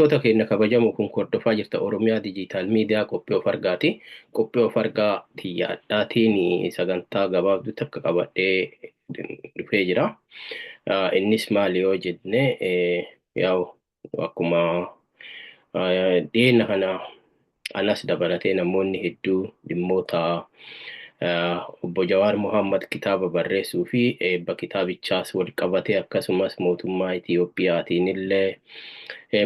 Hordoftoota keenya kabajamoo kun hordofaa jirta Oromiyaa Dijiitaal Miidiyaa qophii of argaati. Qophii of argaa xiyyaadhaatiin sagantaa gabaabduu takka qabadhee dhufee jira. Innis maali yoo jenne, yaa'u akkuma dhiyeenya kana anas dabalatee namoonni hedduu dhimmoota obbo Jawaar Mohammad kitaaba barreessuu fi eebba kitaabichaas wal qabatee, akkasumas mootummaa Itiyoophiyaatiin illee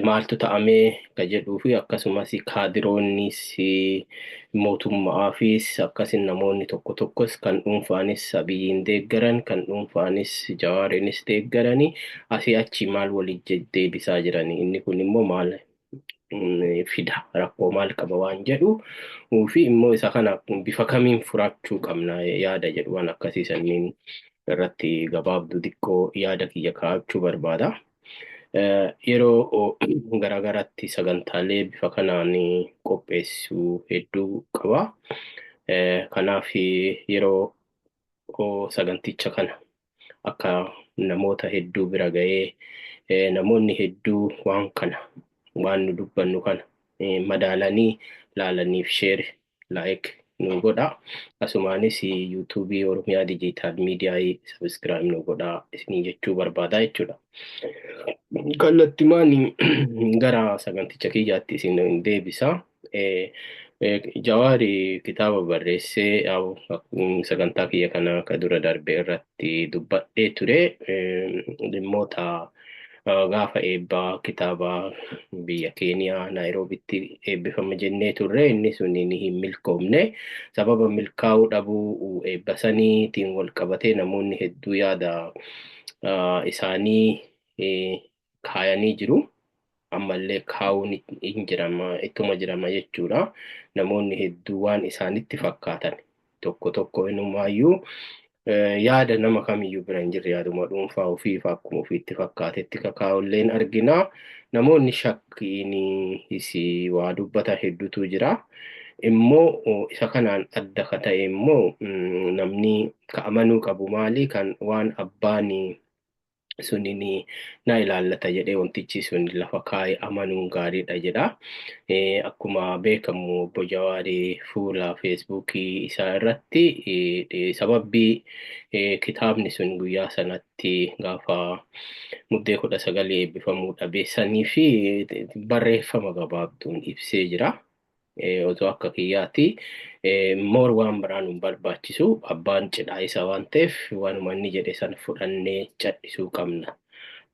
maaltu ta'amee ka jedhuu fi akkasumas kaadiroonnis mootummaafis akkasin namoonni tokko tokkos kan dhuunfaanis Abiyyiin deeggaran, kan dhuunfaanis Jawaariinis deeggaranii asii achi maal waliin deebisaa jiranii, inni kun immoo maal fida, rakkoo maal qaba waan jedhu fi immoo isa kana bifa kamiin furachuu qabna yaada jedhu waan akkasii sanniin irratti gabaabduu xiqqoo yaada kiyya kaa'achuu barbaada. Yeroo garaagaraatti sagantaalee bifa kanaan qopheessuu hedduu qaba. Kanaaf yeroo saganticha kana akka namoota hedduu bira ga'ee, namoonni hedduu waan kana, waan nu dubbannu kana madaalanii laalaniif share, like nu godha. Asumaanis yuutuubii Oromiyaa Dijiitaal Miidiyaa subscribe nu godha isinii jechuu barbaada jechuudha. Kallattimaan gara saganticha kiyyaatti isin deebisa. Jawaari kitaaba barreessee sagantaa kiyya kana akka dura darbe irratti dubbadhee ture. Dhimmoota gaafa eebbaa kitaaba biyya Keeniyaa Naayiroobitti eebbifama jennee turre, inni sun ni hin milkoomne. Sababa milkaa'uu dhabuu eebba saniitiin wal qabatee namoonni hedduu yaada isaanii kaayanii jiru. Ammallee kaa'uun hin jirama, ittuma jirama jechuudha. Namoonni hedduu waan isaanitti fakkaatan tokko tokko inumaayyuu yaada nama kamiyyuu bira hin jirre yaaduma dhuunfaa ofiif akkuma ofiitti fakkaatetti kakaa'ulleen argina. Namoonni shakkiin waa dubbatan hedduutu jira. Immoo isa kanaan adda ka ta'e immoo namni ka amanuu qabu maali, kan waan abbaan sunini na ilaallata jedhee wantichi sun lafa kaa'e amanuun gaariidha jedha. Akkuma beekamu obbo Jawaarii fuula feesbuukii isaa irratti sababbii kitaabni sun guyyaa sanatti gaafa Muddee 19 eebbifamuu dhabeessanii fi barreeffama gabaabduun ibsee jira. Otoo akka kiyyaatti moor waan biraan hin barbaachisu, abbaan cidhaa isa waan ta'eef waanuma inni jedhe sana fudhannee cadhisuu qabna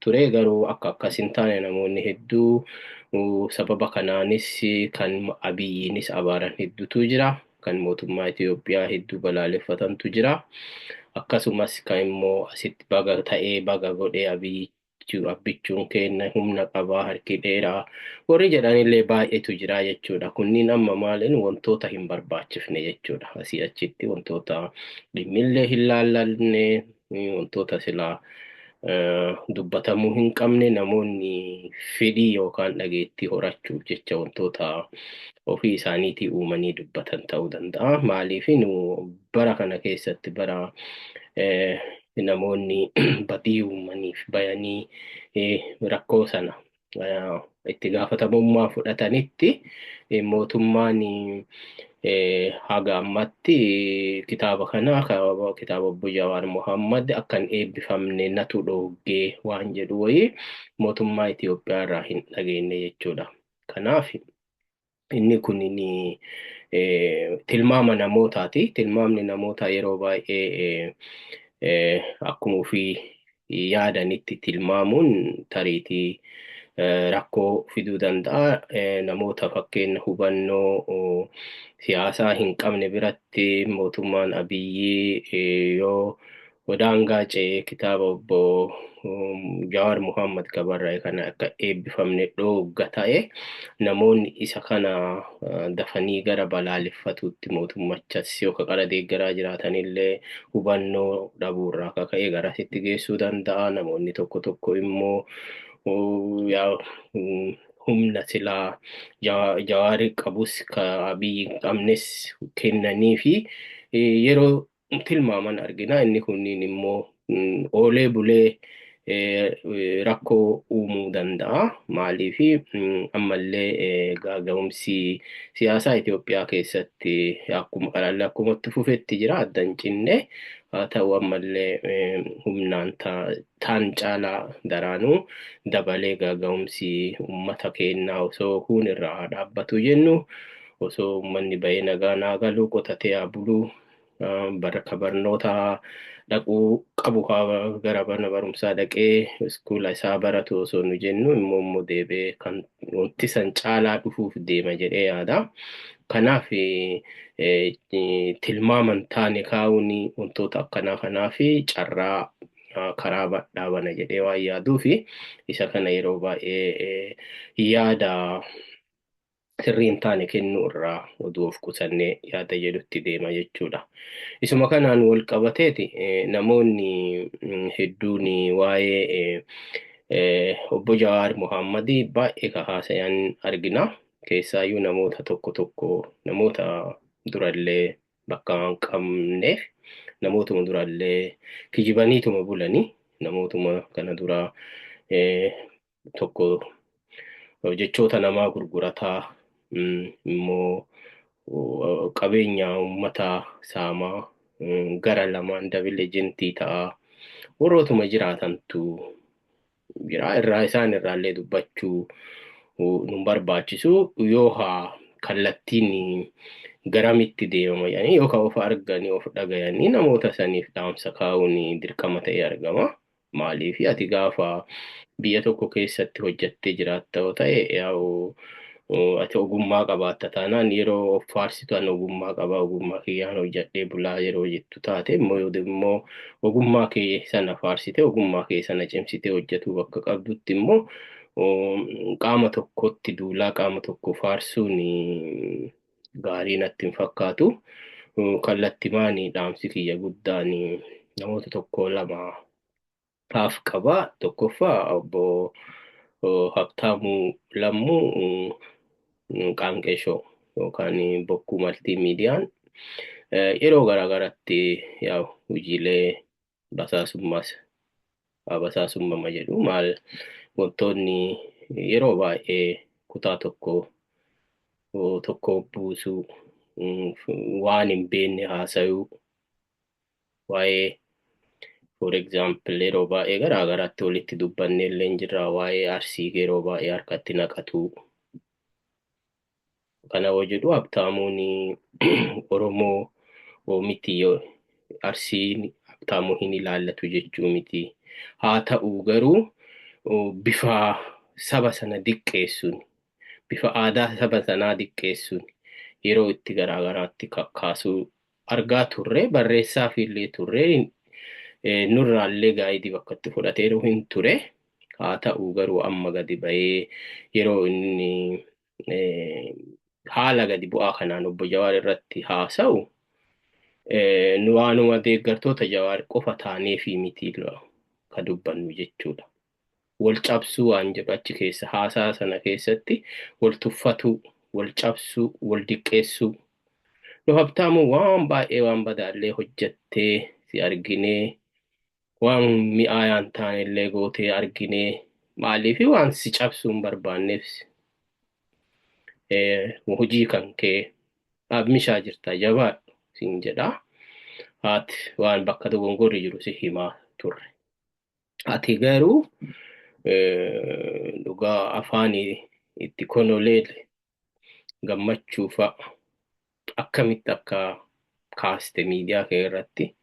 ture. Garuu akka akkas hin taane namoonni hedduu sababa kanaanis kan Abiyyiinis abaaran hedduutu jira, kan mootummaa Itiyoophiyaa hedduu balaaleffatantu jira, akkasumas kan immoo asitti baga ta'ee, baga godhee, Abiyyi abbichuun kenna humna qabaa, harki dheeraa warri jedhanillee baay'eetu jira jechuudha. Kunniin amma maaliin wantoota hin barbaachifne jechuudha. Asii achitti wantoota dhimmillee hin laallanne, wantoota silaa dubbatamuu hin qabne, namoonni fedhii yookaan dhageettii horachuuf jecha wantoota ofii isaaniitii uumanii dubbatan ta'uu danda'a. Maaliif nu bara kana keessatti bara namoonni badii uumaniif bayanii rakkoo sana itti gaafatamummaa fudhatanitti, mootummaan haga ammatti kitaaba kana, kitaaba obbo Jawaar Mohammad akka hin eebbifamne natu dhoggee waan jedhu wayii mootummaa Itiyoophiyaa irraa hin dhageenye jechuudha. Kanaaf inni kun tilmaama namootaati. Tilmaamni namootaa yeroo baay'ee akkuma ofii yaadanitti tilmaamuun tariitii rakkoo fiduu danda'a. Namoota fakkeenya hubannoo siyaasaa hin qabne biratti mootummaan Abiyyi yoo daangaa ce'ee kitaaba obbo Jawaar Mohammad kabarraa'e kana akka eebbifamne dhoogga ta'e, namoonni isa kana dafanii gara balaaleffatuutti, mootummachas yoo ka qara deeggaraa jiraatanillee hubannoo dhabuurraa akka ka'e garasitti geessuu danda'a. Namoonni tokko tokko immoo humna silaa Jawaari qabus ka Abiyyi hin qabnes kennanii fi yeroo tilmaaman argina. Inni kunniin immoo oolee bulee rakkoo uumuu danda'a. Maaliif ammallee gaaga'umsi siyaasaa Itoophiyaa keessatti akkuma kanallee akkuma itti fufetti jira adda hin cinne. Haa ta'u ammallee humnaan taan caalaa daraanuu dabalee gaaga'umsi uummata keenyaa osoo kun irraa haa dhaabbatu jennu, osoo uummanni bahee nagaa naa galu, qotatee haa buluu, bakka barnoota dhaquu qabu gara mana barumsaa dhaqee iskuula isaa baratu osoo nu jennu immoo deebi'ee kan wanti san caalaa dhufuuf deema jedhee yaada. Kanaaf tilmaama hin taane kaa'uun wantoota akkanaa kanaaf carraa karaa bal'aa bana jedhee waan yaaduuf isa kana yeroo baay'ee yaada sirrii hin taane kennuu irraa oduu of qusannee yaada jedhutti deema jechuudha. Isuma kanaan wal qabateeti namoonni hedduun waa'ee obbo Jawaar Mohaammadii baay'ee ka haasayan argina. Keessaayyuu namoota tokko tokko, namoota durallee bakka hin qabneef, namootuma durallee kijibaniituma bulanii, namootuma kana dura tokko jechoota namaa gurgurataa, immoo qabeenya uummataa saamaa, gara lamaan dabile ejentii ta'aa warrootuma jiraatantu jira. Irraa isaan irraallee dubbachuu nu barbaachisu, yoo haa kallattiin garamitti deemama jedhanii yookaan of arganii of dhagayanii namoota saniif dhaamsa kaa'uun dirqama ta'ee argama. Maaliif ati gaafa biyya tokko keessatti hojjettee jiraatta yoo ta'e, yaa'u ati ogummaa qabaatta taanaan, yeroo of faarsitu ani ogummaa qaba, ogummaa kiyyaan hojjedhee bulaa yeroo jettu taate, immoo yoo immoo ogummaa kee sana faarsite, ogummaa kee sana cimsitee hojjetuu bakka qabdutti, immoo qaama tokkotti duulaa qaama tokko faarsuun gaarii natti hin fakkaatu. Kallattimaan dhaamsi kiyya guddaan namoota tokko lama haaf qaba. Tokkoffaa obbo Habtaamuu Lammuu Qaanqeeshoo yookaan Bokkuu Maltii Miidiyaan yeroo garaa garaatti yaa'u hojiilee basaasummaas basaasummama jedhu maal wantoonni yeroo baay'ee kutaa tokko tokko buusuu, waan hin beekne haasayuu, waa'ee for example yeroo baay'ee garaa garaatti walitti dubbanne illee hin jirra, waa'ee Arsii yeroo baay'ee harkatti naqatu. Kana yoo jedhu Habtaamuun Oromoo miti, Arsiin Habtaamuu hin ilaallatu jechuu miti. Haa ta'u garuu bifa saba sana diqqeessuun, bifa aadaa saba sanaa diqqeessuun yeroo itti garaa garaatti kakkaasuu argaa turre, barreessaaf illee turre, nurraallee gaayidii bakka itti fudhateeru hin ture. Haa ta'u garuu amma gadi ba'ee yeroo inni haala gadi bu'aa kanaan obbo Jawaar irratti haasa'u, nu waanuma deeggartoota Jawaar qofa taaneefi miti ka dubbannu jechuudha. Wal cabsuu waan jedhu achi keessa haasaa sana keessatti wal tuffatuu, wal cabsuu, wal diqqeessuu. Nu Habtaamuu waan baay'ee waan badaallee hojjettee si arginee, waan mi'aayaan taanellee gootee arginee, maaliif waan si cabsuu hin barbaanneef hojii kan kee mishaa jirta, jabaadhu siin jedha. Haati waan bakka dogongorri jiru si himaa turre. Ati garuu dhugaa afaanii itti konolee Gammachuu fa'a akkamitti akka kaaste miidiyaa kee irratti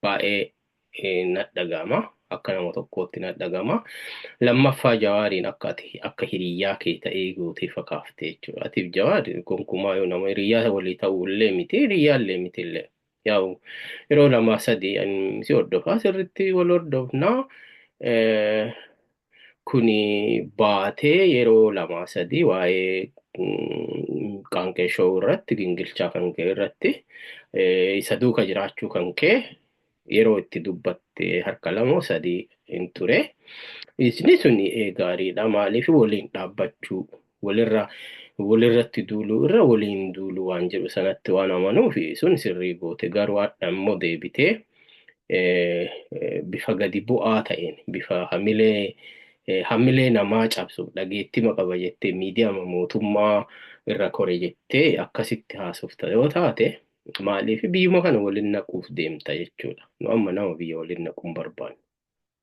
baay'ee na dhaga'ama. Akka nama tokkootti na dhaga'ama. Lammaffaa Jawaariin akka ati akka hiriyyaa kee ta'ee gootee fakkaafte jechuudha. Atiif Jawaar gonkumaa yoo nama hiriyyaa walii ta'uu illee miti, hiriyyaa illee miti illee. Yaa'u yeroo lama sadii si hordofaa, sirriitti wal hordofnaa. Kuni baatee yeroo lama sadii waa'ee Qaanqee Show irratti, gingilchaa kan kee irratti isa duuka jiraachuu kan kee yeroo itti dubbatte harka lama sadii hin ture. Isni suni gaariidha. Maaliif waliin dhaabbachuu, walirra walirratti duuluu irra waliin duuluu waan jedhu sanatti waan amanuuf sun sirrii goote. Garuu hadha immoo deebitee Bifa gadi bu'aa ta'een, bifa hamilee namaa cabsu, dhageettima qaba jettee, miidiyaa mootummaa irra kore jettee akkasitti haasofta yoo taate, maaliif biyyuma kana waliin naquuf deemta jechuudha. Nu amma nama biyya waliin naquu hin barbaannu.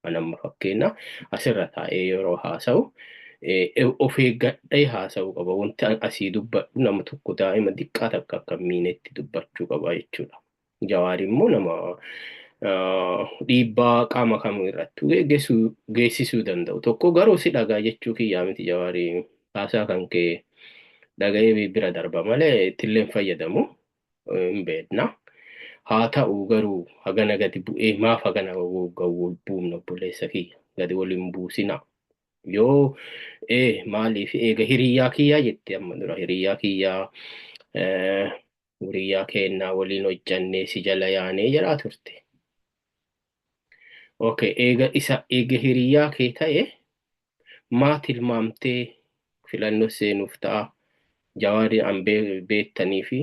An amma fakkeenya asirra taa'ee yeroo haasa'u of eeggadhee haasa'uu qaba. Wanti an asii dubbadhu nama tokko, daa'ima xiqqaa takka akka hin miinetti dubbachuu qaba jechuudha. Jawaar immoo nama dhiibbaa qaama kamuu irrattuu geessisuu danda'u tokko, garuu si dhagaa jechuu kiyyaa miti. Jawaarii haasaa kan kee dhaga'ee bira darba malee ittillee hin fayyadamu, hin beekna. Haa ta'u garuu hagana gadi bu'ee maaf hagana wal buufna, obboleessa kiyya? Gadi waliin buusina. Yoo maaliif eega hiriyyaa kiyyaa jette, amma dura hiriyyaa kiyyaa, hiriyyaa kennaa waliin hojjannee si jala yaanee jedhaa turte. Okay, eega isa eega hiriyyaa kee ta'e, maa tilmaamtee filannoo seenuuf ta'a? Jawaari an beektanii fi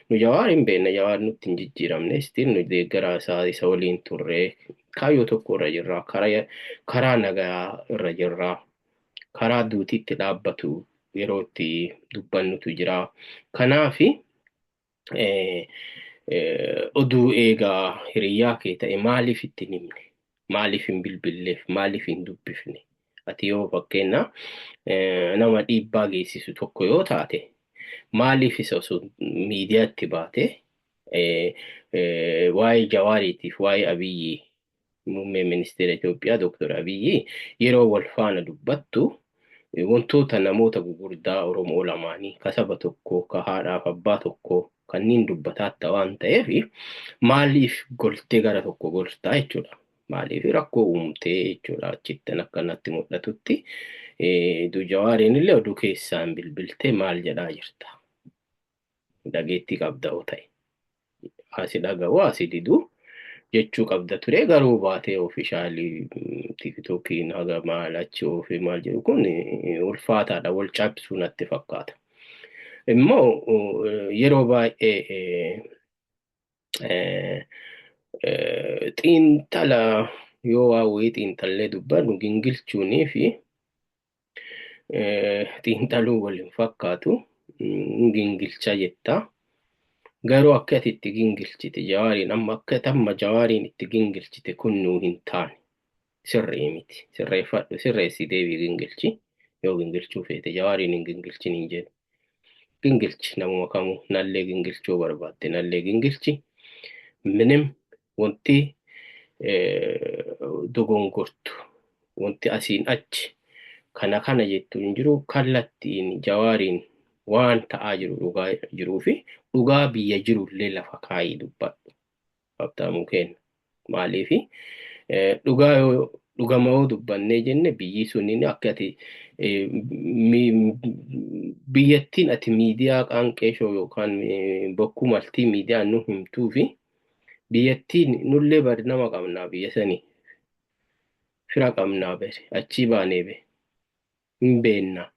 nu Jawaar hin beekna. Jawaar nutti hin jijjiiramne, still nu deeggaraa isaa, isa waliin turre, kaayyoo tokko irra jirra, karaa nagaa irra jirra, karaa duutiitti dhaabbatu yeroo itti dubbannutu jira. Kanaafi oduu eegaa hiriyyaa kee ta'e, maaliif itti hin himne? Maaliif hin bilbilleef? Maaliif hin dubbifne? Ati yoo fakkeenya nama dhiibbaa geessisu tokko yoo taate, maaliif isa osoo miidiyaatti baate waa'ee Jawaariitiif waa'ee Abiyyi, muummee ministeera Itoophiyaa Dr. Abiyyi yeroo wal faana dubbattu, wantoota namoota gugurdaa Oromoo lamaanii, ka saba tokkoo, ka haadhaaf abbaa tokkoo kanneen dubbataatta waan ta'eef, maaliif goltee gara tokko goltaa jechuudha. Maaliif rakkoo uumtee jechuudha achitti akka natti mul'atutti. Jawaariin illee oduu keessaan bilbiltee maal jedhaa jirta? Dhageettii qabda yoo ta'e. Asi dhaga'u asi didu jechuu qabda ture, garuu baatee official TikTokiin haga maal achi oofee maal jedhu kun ulfaataadha, wal cabsuu natti fakkaata. Immoo yeroo baay'ee xiinxala yoo waa wayii xiinxallee dubbannu, gingilchuunii fi xiinxaluu wal hin fakkaatu. Gingilcha jetta. Garuu akka ati itti gingilchite Jawaariin amma, akka ati amma Jawaariin itti gingilchite kun nuu hin taane. Sirrii miti. Sirreeffadhu, sirreessi, deebii gingilchi. Yoo gingilchuu feete Jawaariin hin gingilchin hin jedhu. Gingilchi namuma kamuu, nallee gingilchuu barbaadde nallee gingilchi. Minim wanti dogongortu, wanti asiin achi kana kana jettu hin jiru. Kallattiin Jawaariin waan ta'aa jiru, dhugaa jiruu fi dhugaa biyya jirullee lafa kaayii dubbadhu. Habtaamuu kenna. Maaliifi dhugaa yoo dhugama yoo dubbannee jenne, biyyi suniin akka ati biyyattiin ati miidiyaa Qaanqee Show yookaan Bokkuu Maltii Miidiyaa nu himtuu fi biyyattiin nullee bari nama qabnaa, biyya sanii fira qabnaa, bari achii baanee be hin beennaa.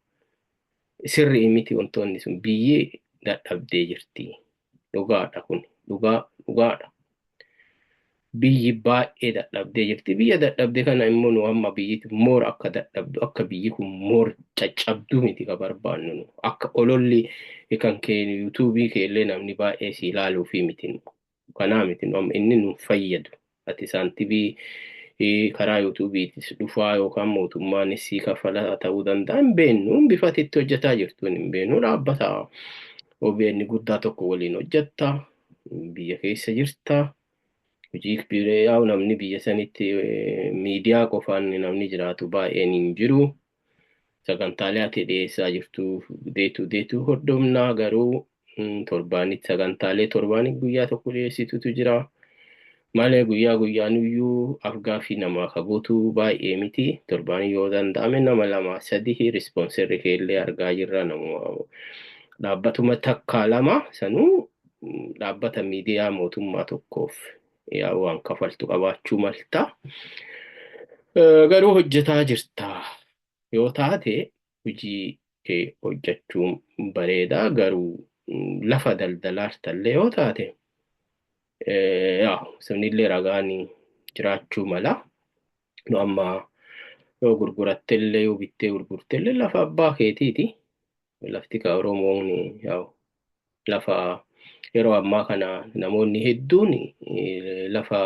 Sirrii miti wantoonni sun, biyyi dadhabdee jirti. Dhugaadha, kun dhugaa dhugaadha. Biyyi baay'ee dadhabdee jirti. Biyya dadhabde kana immoo nu amma biyyi more akka dadhabdu, akka biyyi kun more caccabduu miti ka barbaannu nu. Akka ololli kan kee YouTubeii keellee namni baay'ee si ilaaluu fi miti nu. Kanaa miti nu amma inni nu fayyadu. Ati saantibii karaa YouTubeiitis dhufaa yookaan mootummaanis si kaffala ta'uu danda'a, hin beeknu. Bifa ati itti hojjetaa jirtuun hin beeknu. Dhaabbata OBN guddaa tokko waliin hojjetta. Biyya keessa jirta. Hojii biiree yaa'u namni biyya sanitti miidiyaa qofaan namni jiraatu baay'een hin jiru. Sagantaalee ati dhiyeessaa jirtu deetuu deetuu hordofnaa, garuu torbaanitti sagantaalee torbaanitti guyyaa tokko dhiyeessitutu jira. Malee guyyaa guyyaanuyyuu afgaaffii namaa ka gootu baay'ee miti. Torbaan yoo danda'ame nama lama sadi sponsorri keellee argaa jirra, nama dhaabbatuma takka lama sanuu dhaabbata miidiyaa mootummaa tokkoof yaa waan kafaltu qabaachuu malta. Garuu hojjetaa jirta yoo taate, hojii kee hojjechuun bareedaa, garuu lafa daldalaartallee yoo taate, yaa sunillee ragaan Jiraachuu mala. Nu amma yoo gurgurattellee yoo bittee gurgurtellee lafa abbaa keetiiti. Lafti ka Oromoon yaa'u lafa yeroo ammaa kana namoonni hedduun lafa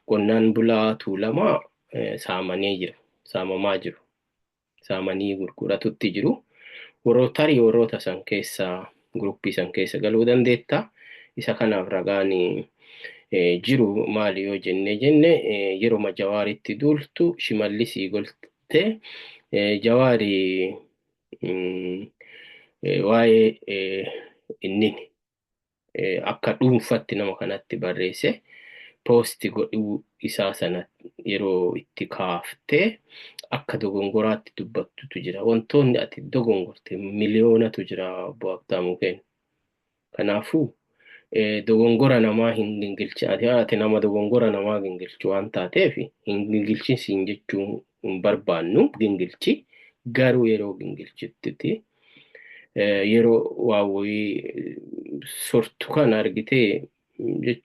qonnaan bulaa Tuulamaa saamanii jiru. Saamamaa jiru. Saamanii gurguratutti jiru. Warroota tarii warroota san keessa guruppii san keessa galuu dandeetta. Isa kanaaf ragaan jiru maali yoo jenne yeroma Jawaaritti duultu Shimallisii golte Jawaari waa'ee inni akka dhuunfatti nama kanatti barreesse poosti godhuu isaa sana yeroo itti kaaftee akka dogongoraatti dubbattutu jira. Wantoonni ati dogongorte miliyoonatu jira, obbo Habtaamuu keenya. Kanaafuu dogongora namaa hin gingilchi. Ati nama dogongora namaa gingilchu waan taateef hin gingilchin jechuu hin barbaannu, gingilchi. Garuu yeroo gingilchitutti yeroo waa wayii sortu kana argitee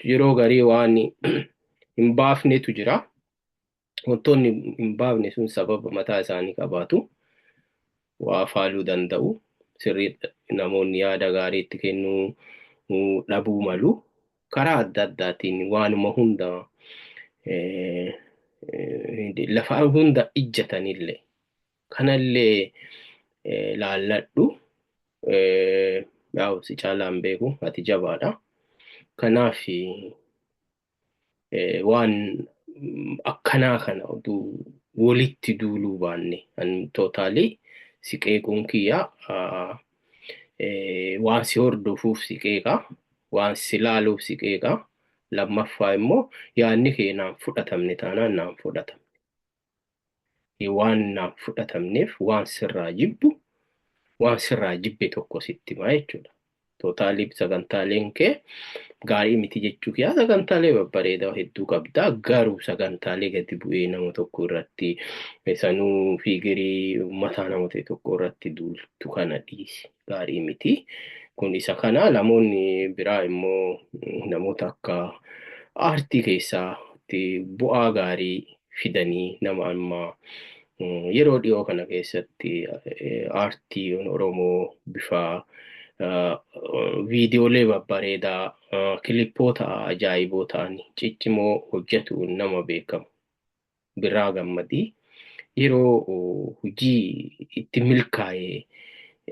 yeroo garii waan hin baafnetu jira. Wantoonni hin baafne sun sababa mataa isaanii qabaatu. Waa faaluu danda'u. Sirrii namoonni yaada gaarii itti kennuu dhabuu malu. Karaa adda addaatiin waanuma hunda lafa hunda ijjatanillee kanallee laalladhu. Yaa'u si caalaan beeku, ati jabaadha. Kanaaf waan akkanaa kana oduu walitti duuluu baanne, an totally si qeequun kiyya waan si hordofuuf si qeeqa, waan si laaluuf si qeeqa. Lammaffaa immoo yaadni kee naan fudhatamne taanaan naan fudhatamne. Waan naan fudhatamneef waan sirraa jibbu, waan sirraa jibbe tokko sitti himaa jechuudha. Totally sagantaaleen kee gaarii miti jechuu kiyyaa, sagantaalee babbareedaa hedduu qabda. Garuu sagantaalee gadi bu'ee nama tokko irratti, sanuu figure mataa nama ta'e tokko irratti duultu kana dhiisi. Gaarii miti. Kun isa kana. Namoonni biraa immoo namoota akka aartii keessaatti bu'aa gaarii fidanii, nama amma yeroo dhiyoo kana keessatti aartii Oromoo bifa viidiyoolee babbareedaa, kilippoota ajaa'iboo ta'an ciccimoo hojjetuun nama beekamu Biraa Gammadii yeroo hojii itti milkaa'e,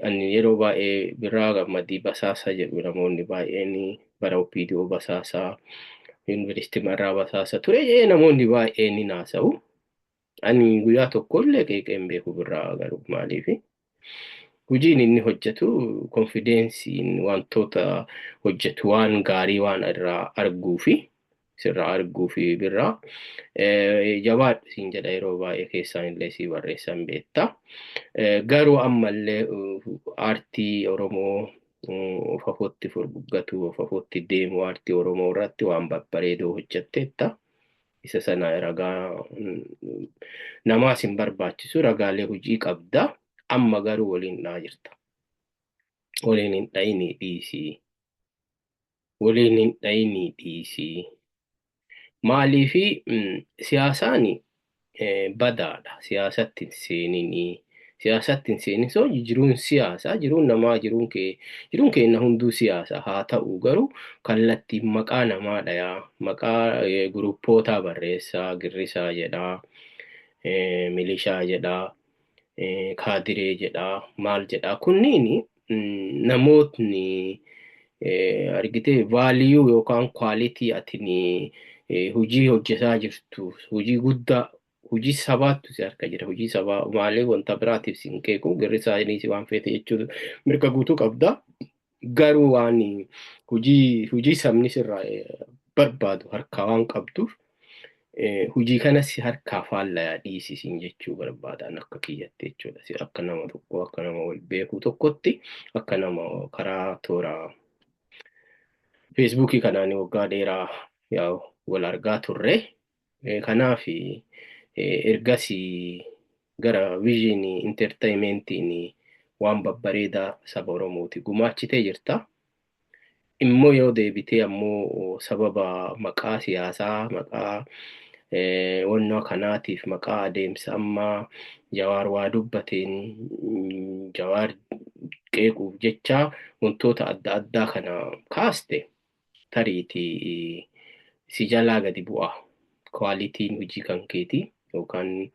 ani yeroo baay'ee Biraa Gammadii basaasa jedhu. Namoonni baay'een bara OPDO basaasaa, yuunivarsiitii irraa basaasa ture jedhee namoonni baay'een ni naasa'u. Ani guyyaa tokkollee qeeqee hin beeku Birraa. Garuu maaliifi hojiin inni hojjetu, confidenceiin wantoota hojjetu waan gaarii waan irraa arguu fi sirraa arguu fi Birraa jabaadhu siin jedha. Yeroo baay'ee keessaan illee sii barreessan beekta. Garuu ammallee aartii Oromoo of afootti furguggatu, of afootti deemu, aartii Oromoo irratti waan babbareedoo hojjetteetta. Isa sana ragaa namaas hin barbaachisu, ragaalee hojii qabda. Amma garuu waliin dhaa jirta. Waliin hin dhayinii dhiisii. Waliin hin dhayinii dhiisii. Maaliifi siyaasaan badaadha. Siyaasatti hin seeninii. Siyaasatti hin seenin. So jiruun siyaasaa, jiruun namaa, jiruun kee, jiruun keenya hunduu siyaasa haa ta'u, garuu kallattiin maqaa namaa dhayaa, maqaa guruppootaa barreessaa, girrisaa jedhaa, milishaa jedhaa, kaadiree jedhaa, maal jedhaa, kunniin namootni argitee value yookaan quality atin hojii hojjetaa jirtu, hojii guddaa, hojii sabaattu si harka jira. Hojii sabaa maalee wanta biraatiif si hin qeequ. Girrisaa inni waan feete jechuun mirga guutuu qabda. Garuu waan hojii sabni sirraa barbaadu harkaa waan qabduuf hojii kana si harkaa faallayaa dhiisisiin jechuu barbaadan akka kiyyatti jechuudha. Si akka nama tokko, akka nama wal beekuu tokkotti, akka nama karaa toora Feesbuukii kanaan waggaa dheeraa yaa'u wal argaa turre. Kanaaf ergasii gara Vision Entertainmentiin waan babbareedaa saba Oromooti gumaachitee jirta. Immoo yoo deebitee ammoo sababa maqaa siyaasaa, maqaa Wannoo kanaatiif maqaa adeemsa ammaa Jawaar waa dubbateen Jawaar qeequuf jecha wantoota adda addaa kana kaaste tariitii si jalaa gadi bu'a. Qualityn hojii kan keetii yookaan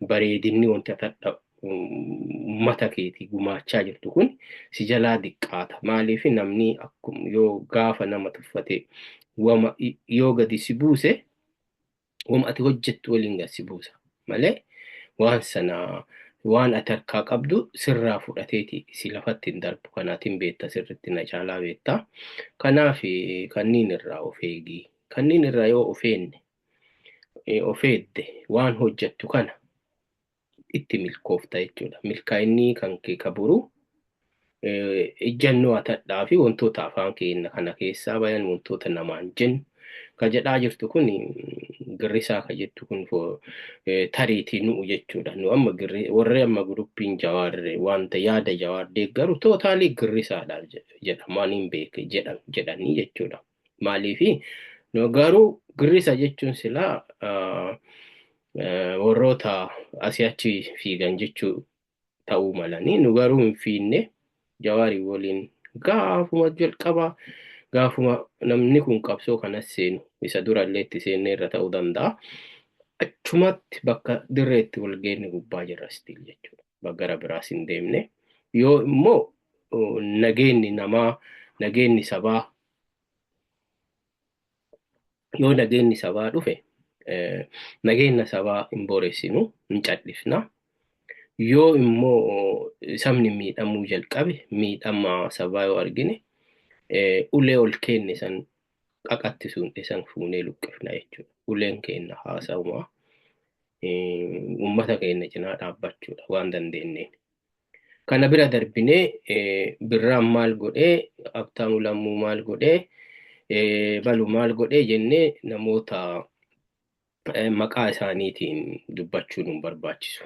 bareedinni wanta tadha uummata keetii gumaachaa jirtu kun si jalaa diqqaata. Maaliif namni akkuma yoo gaafa nama tuffate wama yoo gadi si buuse wama ati hojjettu waliin gad si buusa malee waan sana waan ati harkaa qabdu sirraa fudhateeti si lafatti hin darbu. Kanaatiin beekta sirritti na caalaa beekta. Kanaaf kanneen irraa of eegi. Kanneen irraa yoo of eenne of eegde waan hojjettu kana itti milkoofta jechuudha. Milkaa'inni kan kee kaburu ejjannoo atadhaa fi wantoota afaan keenya kana keessaa bayan wantoota namaan jennu ka jedhaa jirtu kun girrisaa ka jettu kun tariitii nu'u jechuudha. Nu amma warri amma groupiin Jawaar wanta yaada Jawaar deeggaru totally girrisaadha jedha waan hin beeke jedhanii jechuudha. Maaliifi nu garuu girrisa jechuun silaa warroota asii achi fiigan jechuu ta'uu malanii nu garuu hin fiinne. Jawaarii waliin gaafuma jalqabaa gaafuma namni kun qabsoo kanas seenu isa durallee itti seenne irra ta'uu danda'a. Achumatti bakka dirreetti wal geenne gubbaa jirra still jechuudha. Gara biraas hin deemne. Yoo immoo nageenyi namaa nageenyi sabaa yoo nageenyi sabaa dhufe nageenya sabaa hin booressinu, hin cal'ifna. Yoo immoo sabni miidhamuu jalqabe miidhama sabaa yoo argine ulee ol kenne san qaqatti suunte san fuunee luqqifna jechuudha. Uleen keenya haasawuma uummata keenya cinaa dhaabbachuudha waan dandeenyeen. Kana bira darbinee Birraan maal godhee, Habtaamuu Lammuu maal godhee, Balu maal godhee jennee namoota maqaa isaaniitiin dubbachuun hin barbaachisu.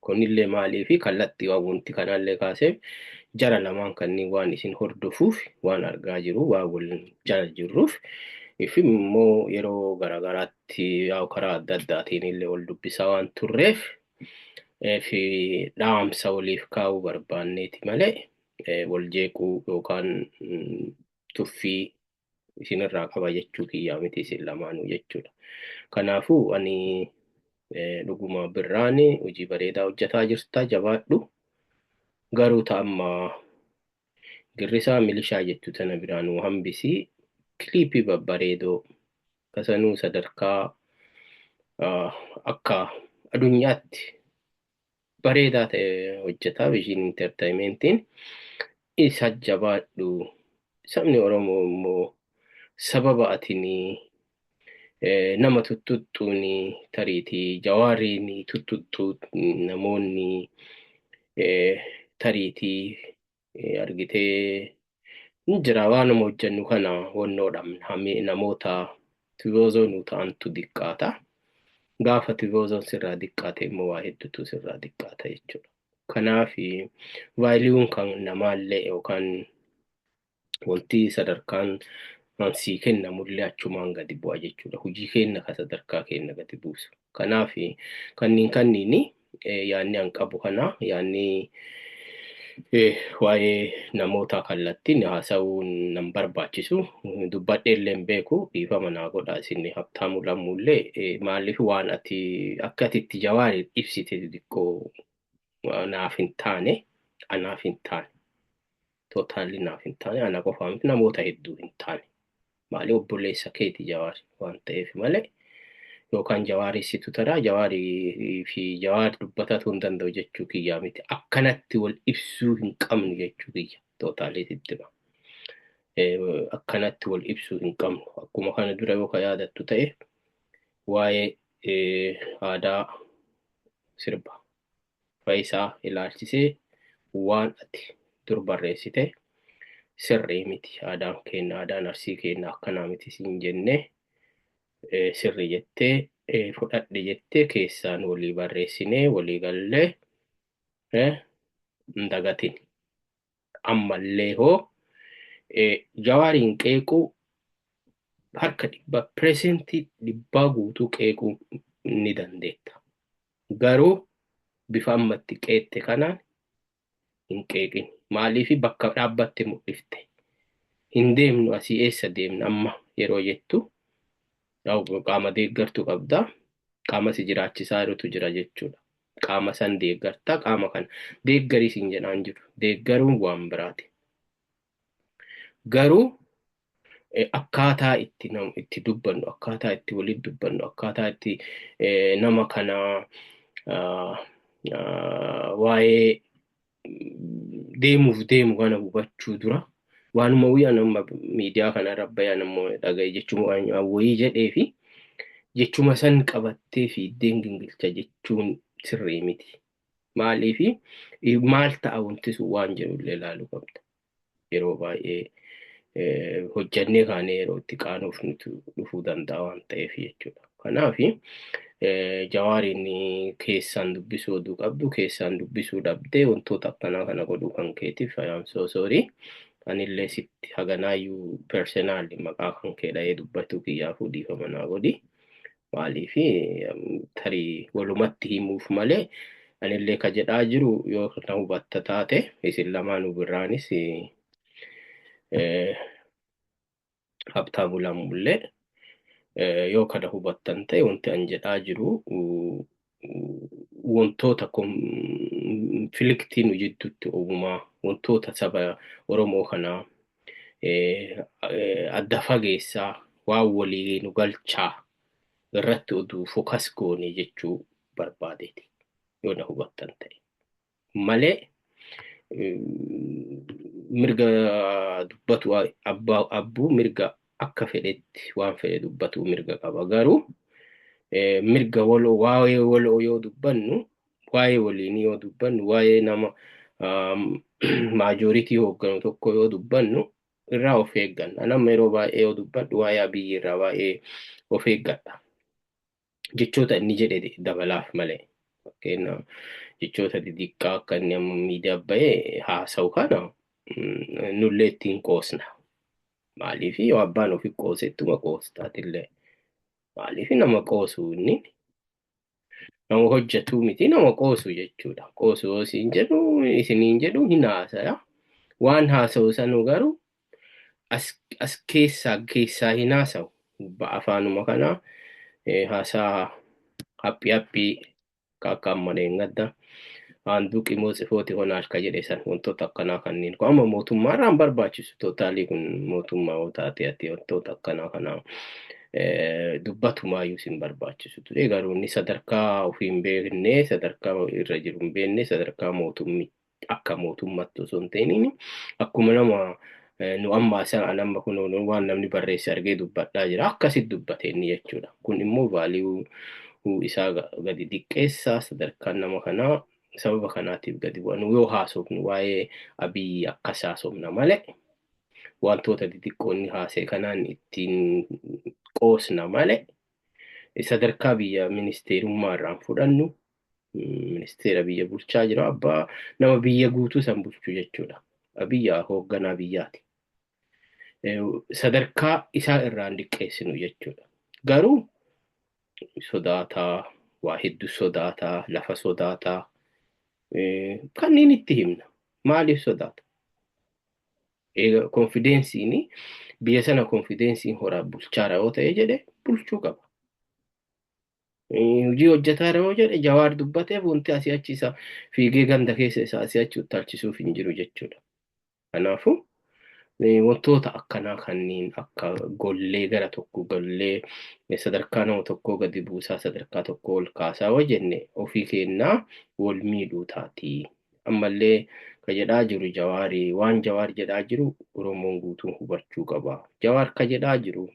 Kunillee maaliifi kallattii waan wanti kanallee kaaseef jara lamaan kanneen waan isin hordofuuf waan argaa jiru waan waliin jala jirruuf fi immoo yeroo garaagaraatti karaa adda addaatiin illee wal dubbisaa waan turreef fi dhaamsa waliif kaa'uu barbaanneeti malee wal jeequu yookaan tuffii isinirraa qaba jechuu kiyyaa miti isin lamaanuu jechuudha. Kanaafuu ani dhuguma Birraan hojii bareedaa hojjetaa jirta, jabaadhu. Garuu ta'amma girrisaa milishaa jettu tana biraa nu hambisii clipii babbareedoo kasanuu sadarkaa akka addunyaatti bareedaa ta'e hojjetaa Vision Entertainmentiin isa jabaadhu. Sabni Oromoo immoo sababa atini nama tuttuqxuun tariitii Jawaariin tuttuqxuu namoonni tariitii argitee hin jira waanuma hojjennu kana wannoodhaan namoota tivoozoo nu ta'antu diqqaata. Gaafa tivoozoon sirraa diqqaate immoo waa hedduutu sirraa diqqaata jechuudha. Kanaaf valueun kan namaallee yookaan wanti sadarkaan sii kennamullee achumaan gadi bu'a jechuudha. Hojii kenna ka sadarkaa kenna gadi buusu. Kanaaf kanniin kanniini yaanni an qabu kana yaanni waa'ee namoota kallattiin haasa'uun nan barbaachisu dubbadhee illee hin beeku, dhiifama naa godha isin. Habtaamuu Lammuullee maaliif waan ati akka ati itti Jawaar ibsite xiqqoo naaf hin taane, anaaf hin taane, totally naaf hin taane, ana qofaa miti namoota hedduu hin taane. Maali obboleessa keeti Jawaar waan ta'eef malee yookaan Jawaarii situ taraa Jawaarii fi Jawaar dubbatatu hin danda'u jechuu kiyyaa miti. Akkanatti wal ibsuu hin qabnu jechuu kiyya totally sitti hima. Akkanatti wal ibsuu hin qabnu. Akkuma kana dura yoo ka yaadattu ta'e waa'ee aadaa sirba Faayisaa ilaalchisee waan ati dur barreessite sirrii miti. Aadaan keenya aadaan Arsii keenya akkanaa miti siin jennee sirrii jettee fudhadhe jettee keessaan walii barreessinee walii gallee hin dagatin. Ammallee hoo Jawaariin qeequu Harka dhibba 100% guutuu qeequu ni dandeetta. Garuu bifa ammatti qeexxe kanaan hin qeeqin. Maaliif bakka dhaabbatte mul'ifte. Hin deemnu, asii eessa deemna amma yeroo jettu, qaama deeggartu qabda. Qaama si jiraachisaa jirutu jira jechuudha. Qaama san deeggarta, qaama kana deeggarii siin jedhaan jiru. Deeggaruun waan biraati. Garuu akkaataa itti itti dubbannu, akkaataa itti walitti dubbannu, akkaataa itti nama kana waa'ee deemuuf deemu kana hubachuu dura, waanuma wayii nama miidiyaa kana irra bayan ammoo dhagaye jechuma wayii jedhee fi jechuma san qabattee fiiddeen gingilcha jechuun sirrii miti. Maaliifi maal ta'a wanti sun waan jedhu illee ilaaluu qabda. Yeroo baay'ee hojjannee kaanee yeroo itti qaanuuf nuti dhufuu danda'a waan ta'eef jechuudha. Kanaaf Jawaariin keessaan dubbisuu oduu qabdu keessaan dubbisuu dhabdee wantoota akkanaa kana godhuu kan keetiif I am so sorry. Anillee sitti haganaayyuu personally maqaa kan kee dha'ee dubbachuu kiyyaafuu dhiifama naa godhi. Maaliif tarii walumatti himuuf malee, anillee ka jedhaa jiru yoo na hubatta taate, isin lamaanuu birraanis, Habtaamuu Lamullee yoo kana hubattan ta'e, wanti an jedhaa jiru wantoota conflict nu jidduutti uumaa, wantoota saba Oromoo kanaa adda fageessaa, waan walii nu galchaa irratti oduu focus goone jechuu barbaadeeti, yoo na hubattan ta'e malee, mirga dubbatu abbaa abbuu mirga akka fedhetti waan fedhe dubbatu mirga qaba. Garuu mirga waloo, waa'ee waloo yoo dubbannu, waa'ee waliinii yoo dubbannu, waa'ee nama majority hoogganu tokko yoo dubbannu irraa of eegganna. Nama yeroo baay'ee yoo dubbadhu waa'ee Abiyyi irraa baay'ee of eeggadha. Jechoota inni jedhe dabalaaf malee. Fakkeenya jechoota xixiqqaa akka inni amma miidiyaa bahee haasa'u kana nullee ittiin qoosna. Maaliif yoo abbaan ofii qoosettuma qoostaatillee. Maaliif nama qoosu, inni nama hojjetuu miti, nama qoosu jechuudha. Qoosu yoo isin jedhu, isiniin jedhu, hin haasaya. Waan haasa'u sanuu garuu as keessaa keessaa hin haasa'u. Afaanuma kanaa haasaa haphii haphii akka amma dheengadda አንዱ ቂሞ ጽፎት ይሆናል ka jedhe san, wantoota akkanaa kanneen kun amma mootummaa irraa hin barbaachisu. Totally kun mootummaa yoo taate ati wantoota akkanaa kana dubbatumaayyuu sin barbaachisu ture. Garuu inni sadarkaa ofii hin beekne, sadarkaa irra jiru hin beekne, sadarkaa mootummi akka mootummaatti osoo hin ta'in akkuma nama nu amma an amma kun waan namni barreesse argee dubbadhaa jira, akkasitti dubbate inni jechuudha. Kun immoo value isaa gadi xiqqeessa. Sadarkaan nama kanaa sababa kanaatiif gadi bu'a. Nu yoo haasofnu waa'ee Abiyyi akkas haasofna malee, wantoota xixiqqoo inni haasa'e kanaan ittiin qoosna malee, sadarkaa biyya ministeerummaa irraan fudhannu. Ministeera biyya bulchaa jiru, abbaa nama biyya guutuu san bulchu jechuudha. Biyya hoogganaa biyyaati. Sadarkaa isaa irraan diqqeessinu jechuudha. Garuu sodaataa, waa hedduu sodaataa, lafa sodaataa kanneen itti himna. Maaliif sodaata? Confidenceiin biyya sana, confidenceiin horaa bulchaara yoo ta'e jedhe, bulchuu qaba. Hojii hojjetaara yoo jedhe, Jawaar dubbateef wanti asii achi isa fiigee ganda keessa isaa asii achi utaalchisuuf hin jiru jechuudha. Kanaafuu wantoota akkanaa kanneen akka gollee gara tokko gollee sadarkaa nama tokkoo gadi buusaa, sadarkaa tokko ol kaasaa yoo jenne, ofii kennaa wal miidhuu taati. Ammallee ka jedhaa jiru Jawaarii, waan Jawaar jedhaa jiru Oromoon guutuun hubachuu qaba. Jawaar ka jedhaa jiru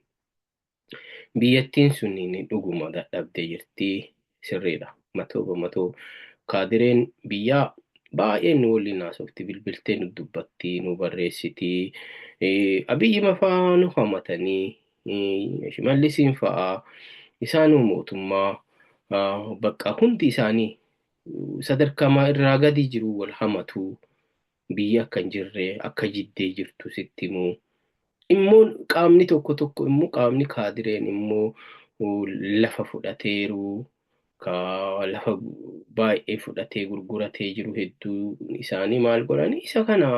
biyyattiin sun dhuguma dadhabdee jirti, sirriidha. 100% kaadireen biyyaa baay'een nu waliin haasofti, bilbiltee nu dubbatti, nu barreessiti. Abiyyi mafaa nu hamatanii, Shimallisiin fa'aa isaanuu mootummaa bakka hundi isaanii sadarkaa irraa gadi jiru wal hamatu, biyya akka hin jirre akka jiddee jirtu sitti himu. Immoo qaamni tokko tokko immoo qaamni kaadireen immoo lafa fudhateeru, ka lafa baay'ee fudhatee gurguratee jiru hedduu isaanii maal godhanii isa kana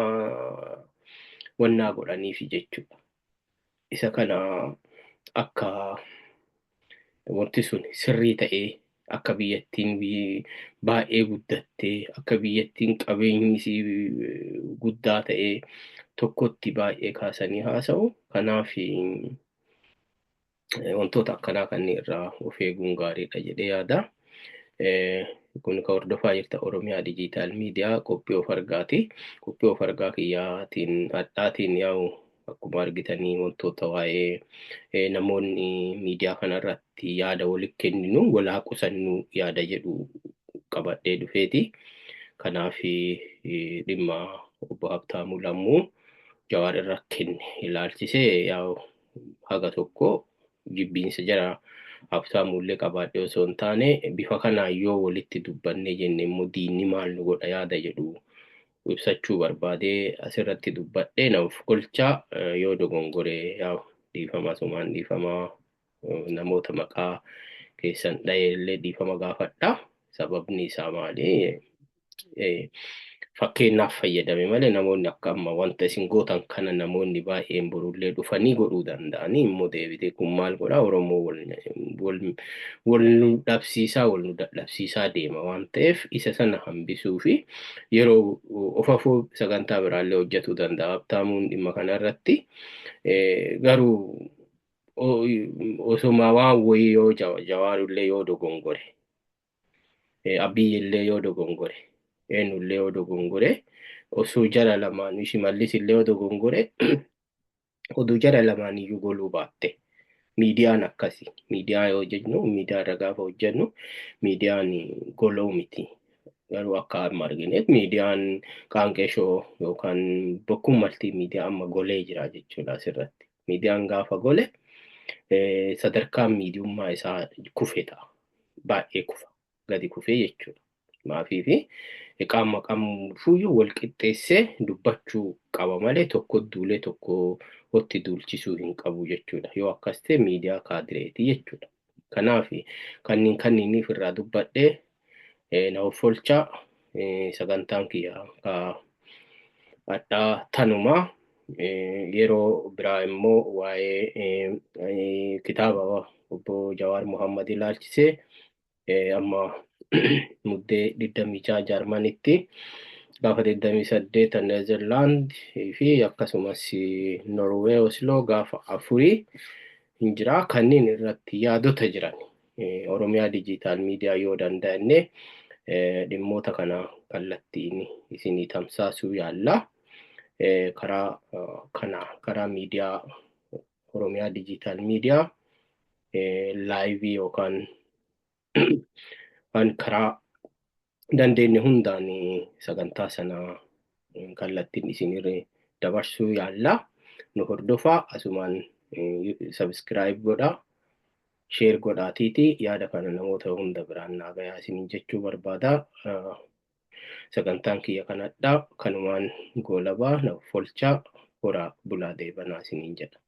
wannaa godhaniifi jechuudha. Isa kana akka wanti sun sirrii ta'ee akka biyyattiin baay'ee guddattee akka biyyattiin qabeenyi isii guddaa ta'ee tokkotti baay'ee kaasanii haasa'u. Kanaaf wantoota akkanaa kanneen irraa of eeguun gaariidha jedhee yaada. Kun kan hordofaa jirta Oromiyaa Dijiitaal Miidiyaa qophii of argaati. Qophii of argaa kiyyaatiin hadhaatiin yaa'u akkuma argitanii wantoota waa'ee namoonni miidiyaa kanarratti yaada walitti kenninu walaa qusannu yaada jedhu qabadhee dhufeeti. Kanaaf dhimma obbo Habtaamuu Lammuu Jawaar irra kenne ilaalchisee yaa'u haga tokko jibbiinsa jara Habtaamuullee qabaadhee osoo hin taane bifa kanaan yoo walitti dubbannee jenne immoo diinni maal nu godha yaada jedhu ibsachuu barbaadee asirratti dubbadhee naaf golchaa yoo dogongoree yaa'u dhiifama sumaan dhiifama namoota maqaa keessan dha'eellee dhiifama gaafadha. Sababni isaa maali? Fakkeenyaaf fayyadame malee namoonni akka amma wanta isin gootan kana namoonni baay'een borullee dhufanii godhuu danda'anii immoo deebitee kun maal godhaa Oromoo wal nu dhabsiisaa wal nu dadhabsiisaa deema waan ta'eef isa sana hambisuu fi yeroo of afoo sagantaa biraallee hojjetuu danda'a. Habtaamuun dhimma kanarratti garuu osuma waan wayii yoo Jawaarullee yoo dogongore Abiyyillee yoo dogongore eenyullee yoo dogongore osoo jara lamaan Shimallis illee yoo dogongore oduu jara lamaan iyyuu goluu baatte. Miidiyaan akkasi. Miidiyaa yoo jennu miidiyaa irra gaafa hojjennu miidiyaan goloo miti. Garuu akka amma argineet miidiyaan qaanqee shoo yookaan bokkuun maltii miidiyaa amma golee jira jechuudha asirratti. Miidiyaan gaafa gole sadarkaan miidiyummaa isaa kufe ta'a. Baay'ee kufa. Gadi kufee jechuudha. Maafii fi qaama qamuufiyyuu wal qixxeessee dubbachuu qaba malee tokko duulee tokko otti duulchisuu hin qabu jechuudha. Yoo akkas ta'e miidiyaa kaadireeti jechuudha. Kanaaf kanneen kanniiniif irraa dubbadhee na offolchaa sagantaan kiyya ka hadhaa tanumaa yeroo biraa immoo waa'ee kitaaba obbo Jawaar Mohammad ilaalchisee amma muddee 26 Jaarmanitti gaafa 28 Neezerlaand fi akkasumas Norwee Osloo gaafa 4 hin jira. Kanneen irratti yaadota jiran Oromiyaa Dijiitaal Miidiyaa yoo danda'anne dhimmoota kana kallattiin isinii tamsaasuu yaalla. Karaa kana karaa miidiyaa Oromiyaa Dijiitaal Miidiyaa laayivii yookaan waan karaa dandeenye hundaan sagantaa sana kallattiin isinirra dabarsuu yaalla. Nu hordofaa asumaan sabiskiraayib godhaa. Sheer godhaatiiti yaada kana namoota hunda biraan naa gayaa isiniin jechuu barbaada. Sagantaan kiyya kanadha. Kanumaan goolabaa na folchaa horaa bulaa deebanaa isiniin jedha.